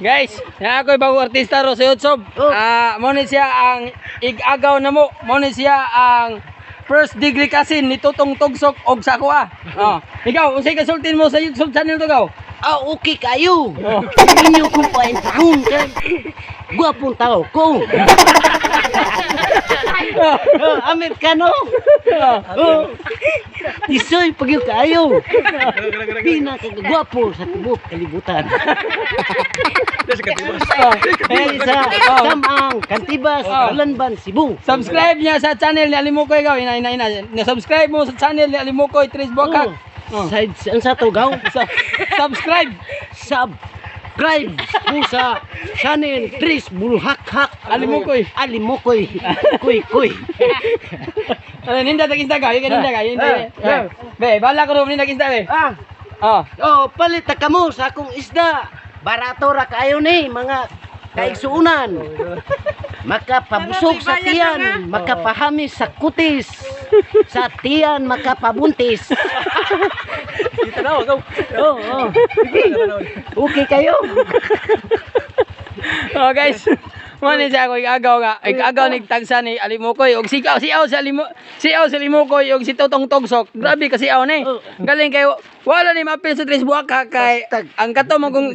Guys, na ako'y bagong artista ro sa YouTube. Oh. Ah, mo ni siya ang igagaw na mo. Mo ni siya ang first degree cousin ni Tutong Tugsok og sa akoa. Oh. Ikaw, unsay kasultin mo sa YouTube channel to gaw? Ah, okay kayo. Oh. Inyo kong paintahon kay gwapong tao ko. Oh, Amerikano. Oh. Isoy pag yun kayo. Pinakagwapo sa tibuok kalibutan. Oh. Dili sa Oh. Samang, Kantibas, Oh. Balanban, Cebu. Subscribe niya sa channel ni Alimukoy gaw. Ina ina ina. Na-subscribe mo sa channel ni Alimukoy Tris Bokak. Oh. Side, ang sa to gaw? Subscribe. Subscribe mo sa channel Tris Bulhakhak. Alimukoy. Alimukoy. Kuy kuy. Ano ninda tag Insta gaw? Ikan ninda gaw. Ninda. Ah, Be, bala ko ro ninda Insta be. Ah, Oh. oh, palit ta kamo sa akong isda. Barato ra kaayo ni mga kaigsuunan. Makapabusog sa tiyan, makapahamis sa kutis. Sa tiyan makapabuntis. Oh, oh. Okay kayo. Oh guys, mo ni siya ako igagaw nga. Igagaw ni tagsa ni Alimukoy og sigaw siaw sa Alimo siaw sa Alimukoy og si Totong Togsok. Grabe kasi siaw ni. Galing kayo. Wala ni maapil sa Tres Buhak kay ang kato mo kung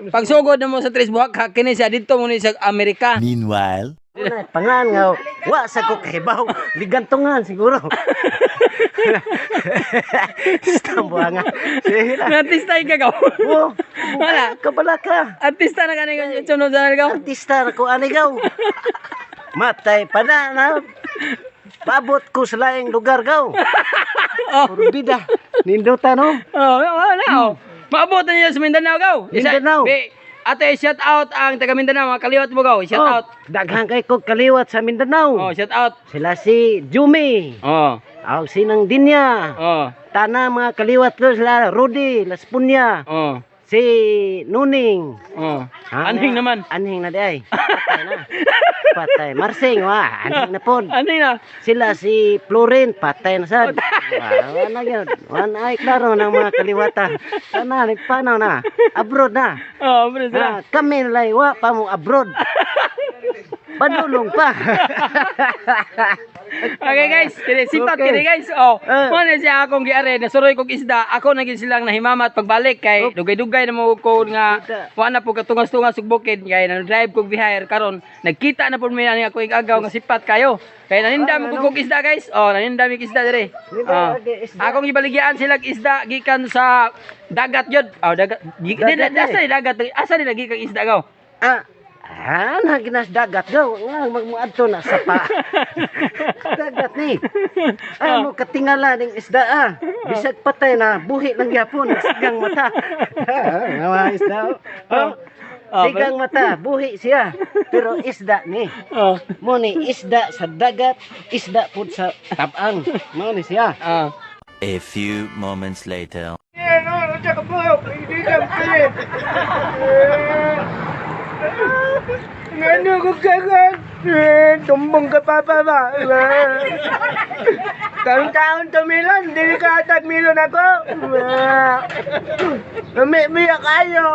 pagsugod na mo sa Tres Buhak kini siya didto mo ni sa Amerika. Meanwhile. Una, pangan nga wa sa ko kahibaw. Ligantungan siguro. Stambo nga. Sige lang. Artista ka gaw. Oh, Wala. Kabala ka. Artista na kani yung YouTube channel gaw. Artista ra ko ani gaw. Matay pa na na. Paabot ko sa laing lugar gaw. Puro bida. Nindota no. Oh, wala oh. Maabot na niya sa Mindanao gaw. Mindanao. Be, ate, shout out ang taga Mindanao, mga kaliwat mo gaw. Shout Oh, out. Daghan kay kog kaliwat sa Mindanao. Oh, shout out. Sila si Jumi. Oh. Aw sinang Dinya. Oh. Tana mga kaliwat ko sila Rudy Laspunya. Oh. Si Nuning. Oh. Ah, Anhing naman. Anhing na di ay. Patay na. Patay. Marsing wa, anhing na pod. Anhing na. Sila si Florin, patay na sad. Wa na gyud. Wa na ay klaro ng mga kaliwata. Sana nagpanaw na. Abroad na. Oh, pre sila. Ah, kami nalay wa pa mo abroad. Padulong pa. Okay guys, kini sipat kini guys. Oh, Eh. mo na siya akong giare nasuroy kog isda. Ako na gid silang nahimamat pagbalik kay dugay-dugay na mo ko nga Kita. wa na po katungas-tungas ug bukid kay na drive kog bihayar karon. Nagkita na pud mi ani ako igagaw nga sipat kayo. Kay nanindam ko kog isda guys. Oh, nanindam mig isda dire. Nindam Oh. og isda. Akong gibaligyaan sila og isda gikan sa dagat yun. Oh, dagat. Dagat, eh. Asa ni dagat? Asa ni lagi kang isda gaw? Ah, ah, na ginas dagat gaw. Nga magmuadto na sa pa. Dagat ni. Ano katingala ning isda ah. Bisag patay na buhi lang gyapon sigang mata. Ah, nga mga isda. Oh. Ah, Sigang mata, buhi siya. Pero isda ni. Oh. Mo ni isda sa dagat, isda pud sa tabang. Mo ni siya. Ah. A few moments later. Ano ko kagan? Tumbong ka pa pa ba? Taon-taon tumilan, dili ka atag milon ako. Nami-miya kayo.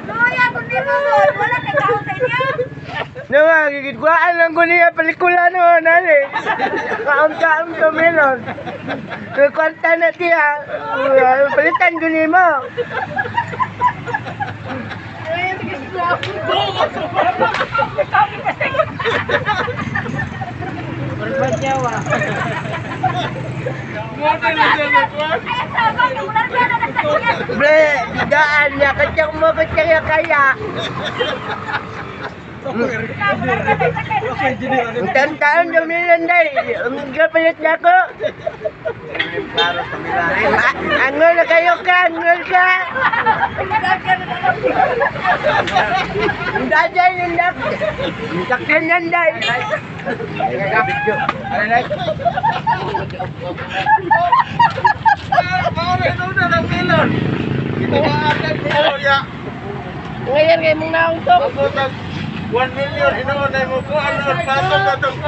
Luya, kung di mo doon, wala kay kaon sa inyo. Nawa, gigitwaan lang ko niya pelikula noon, nani. Kaon-kaon tumilon. Kwarta na tiya. Palitan ko nimo. Ay, sabang, wala ka na sa inyo. Bre, daan niya, katyak mo, katyak ya kaya. Ang taon-taon dumilan day. Ang kapalit na ako. Angol na kayo ka, angol ka. Daday yung dak. Dakyan yan day. Ngayon kay mong naong to. 1 million, hinuon na mo ko. Ano, pasok na itong.